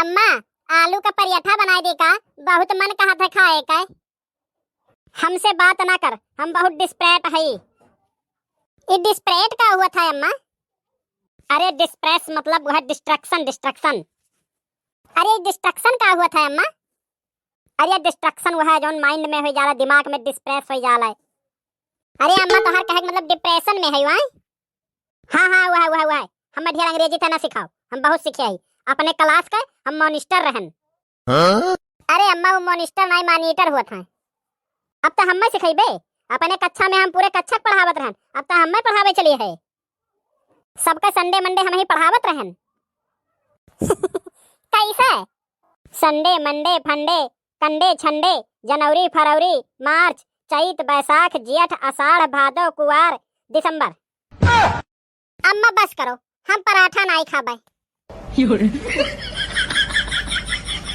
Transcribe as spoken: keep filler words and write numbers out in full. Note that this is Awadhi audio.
अम्मा, आलू का पराठा बनाए दे का? बहुत मन कहत है खाए का। हमसे बात ना कर, हम बहुत desperate हई। ई desperate का हुआ था अम्मा? अरे depress मतलब वह distraction, distraction। अरे distraction का हुआ था अम्मा? अरे distraction वह है जौन mind में हो जाला, दिमाग में depress हो जाला। अरे अम्मा तोहार कहे के मतलब depression में है वाई? हाँ हाँ वह वह वह। हम ढेर अंग्रेजी त ना सिखाओ, हम बहुत सीखे हई। अपने class के हम monitor रहन। हाँ? अरे अम्मा वो monitor नाई monitor हुआ था। अब तो हमें सिखेबे, अपने कक्षा में हम पूरे कक्षा के पढ़ावत रहन, अब तो हमें पढ़ावे चलिए है। सबका Sunday Monday हम ही पढ़ावत रहन। कैसे? Sunday Monday फंडे, कंडे छंडे, जनवरी फरवरी मार्च, चैत बैसाख जेठ आषाढ़ भादो कुवार दिसंबर। अम्मा बस करो, हम पराठा नाई खाबे।